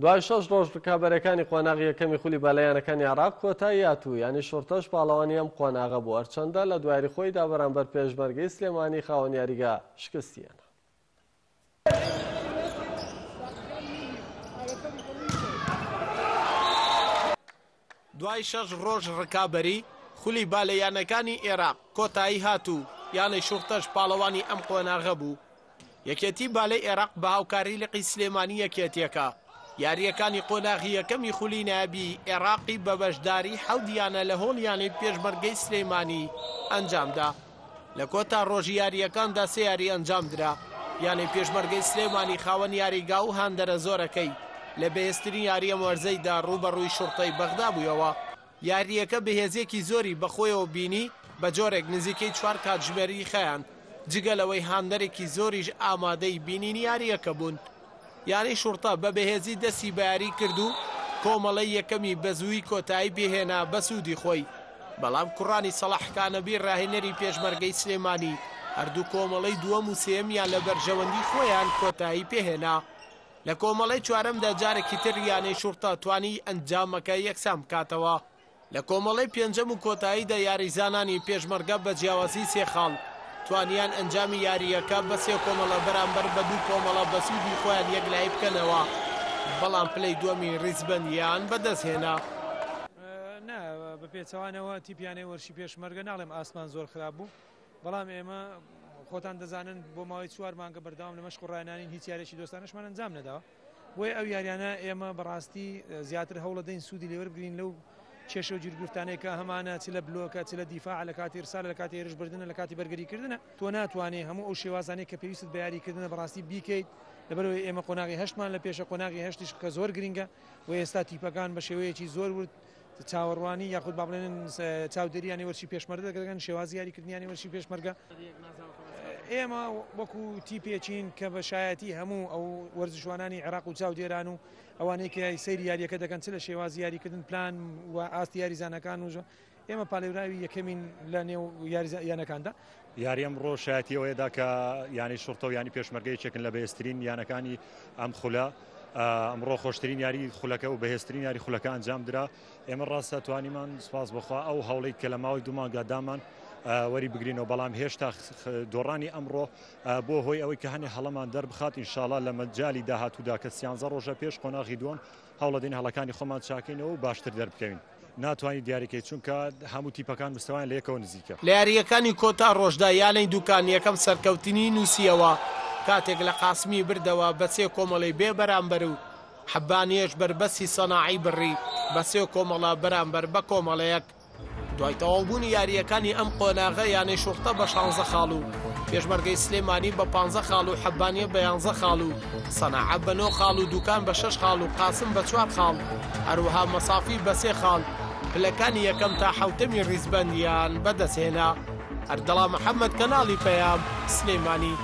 دوای شەش ڕۆژ ڕکابەرەکانی قۆناغی یەکەمی خولی بالای یانەکانی عێراق کۆتایی هات و یانەی شوڕتەش پاڵەوانی ئەم قۆناغە بوو، هەرچەندە لە دوایاری خۆیدا بەرامبەر پێشمەرگەی سلێمانی خاوەن یاریگا شکستی هێنا. دوای شەش ڕۆژ ڕکابەری، خولی بالە یانەکانی ئێراق کۆتایی هات و یانەی شوڕتەش پاڵەوانی ئەم قۆناغە بوو. یەکێتی بالەی ئێراق بە هاوکاری لقی سلێمانی یەکێتیەکە، یارییەکانی قۆناغی یەکەمی خولی نایابی ئێراقی بە بەشداری حەوت یانە لە هۆڵی یانەی پێشمەرگەی سلێمانی ئەنجامدا. لە کۆتا ڕۆژی یارییەکاندا سێ یاری ئەنجامدرا، یانەی پێشمەرگەی سلێمانی خاوەن یاریگا و هاندەرە زۆرەکەی لە بەهێزترین یاری ئەم وەرزەیدا ڕووبەڕووی شوڕتەی بەغدا بوویەوە. یارییەکە بەهێزییەکی زۆری بەخۆیەوە بینی، بەجۆرێک نزیکەی چوار کاتژمێری خایاند، جگە لەوەی هاندەرێکی زۆریش ئامادەی بینینی یارییەکە بوون. یانەی شوڕتە بە بەهێزی دەستی بە یاری کرد و کۆمەڵەی یەکەمی بە زوویی کۆتایی پێهێنا بە سوودی خۆی، بەڵام کوڕانی سەڵاح کانەبی راهێنەری پێشمەرگەی سلێمانی هەردوو کۆمەڵەی دووەم و سێیەمیان لە بەرژەوەندی خۆیان کۆتایی پێهێنا. لە کۆمەڵەی چوارەمدا جارێکی تر یانەی شوڕتە توانی ئەنجامەکە یەکسان بکاتەوە. لە کۆمەڵەی پێنجەم و کۆتاییدا یاریزانانی پێشمەرگە بە جیاوازی سێ خاڵ توانیان ئەنجامی یارییەکە بە سێ کۆمەڵە بەرامبەر بە دوو کۆمەڵە بە سوودی خۆیان یەکلایی بکەنەوە، بەڵام پلەی دووەمی ریزبەندییان بەدەستهێنا. نا بە پێچەوانەوە تیپی یانەی وەرشی پێشمەرگە ناڵێم ئاستمان زۆر خراپ بوو بەڵام ئێمە خۆتان دەزانن بۆ ماوەی چوار مانگە بەردەوام لە مەشق و ڕاهێنانین هیچ یاریی دۆستانەشمان ئەنجام نەداوە بۆیە ئەو یاریانە ئێمە بەڕاستی زیاتر هەوڵەدەین سوودی لێوەربگرین لەو کێشە و گیرگرفتانەی کە هەمانە چ لە بلۆکە چ لە دیفاع لە کاتی ئرسالە لە کاتی هێرشبردنە لە کاتی بەرگریکردنە تۆ ناتوانێ هەموو ئەو شێوازانەی کە پێویستت بە یاریکردنە بەڕاستی بیکەیت لەبەرئەوەی ئێمە قۆناغی هەشتمان لە پێشە قۆناغی هەشتیش کە زۆر گرنگە و ئێستا تیپەکان بە شێوەیەکی زۆر ورد چاوەڕوانی یاخود با بڵێن چاودێری یانەی وەرشی پێشمەرگە دەکەن شێوازی یاریکردنی یانەی وەرشی پێشمەرگە ئێمە وەکو تیپێکین کە بە شایەتی هەموو ئەو وەرزشوانانی عێراق و چاودێران و ئەوانەی کە سەیری یاریەکە دەکەن چ لە شێوازی یاریکردن پلان و ئاستی یاریزانەکان و ئێمە پالێوراوی یەکەمین لە نێو یاریزانەکاندا. یاری ئەمڕۆ شایەتی ئەوەیەدا کە یانەی شوڕتە و یانی پێشمەرگە یەکێکن لە بەهێزترین یانەکانی ئەم خولە. ئەمڕۆ خۆشترین یاری خولەکە و بەهێزترین یاری خولەکە ئەنجام درا. ئێمە ڕاستە توانیمان سپاس بۆخوا ئەو هەوڵی کە لە ماوەی دوو مانگدا دامان وەری بگرینەوە، بەڵام هێشتا دۆڕانی ئەمڕۆ بۆ هۆی ئەوەی کە هەنێ هەڵەمان دەربخات ئینشاڵا لە مەجالی داهاتوودا کە سیانزە ڕۆژە پێش قۆناغی دووەم هەوڵەدەین هەڵەکانی خۆمان چاکەینەوە و باشتر دەربکەوین. ناتوانی دیاریکەی چونکە هەموو تیپەکان مستەوایان لە یەکەوە نزیکە. لە یارییەکانی کۆتا ڕۆژدا یانەی دوکان یەکەم سەرکەوتنی نووسییەوە کاتێک لە قاسمی بردەوە بە سێ کۆمەڵەی بێ بەرامبەر و حەبانیەش بەربەستی سەناعەی بڕی بە سێ کۆمەڵە بەرامبەر بە کۆمەڵەیەک. دوای تەواوبوونی یارییەکانی ئەم قۆناغە یانەی شوڕتە بە شانزە خاڵ و پێشمەرگەی سلێمانی بە پانزە خاڵ و حەبانیە بە یانزە خاڵ و سەناعە بە نۆ خاڵ و دوکان بە شەش خاڵ و قاسم بە چوار خاڵ هەروەها مەسافی بە سێ خاڵ پلەکانی یەکەم تا حەوتەمی ریزبەندیان بەدەستهێنا. ئەردەڵان محەمەد کەناڵی پەیام، سلێمانی.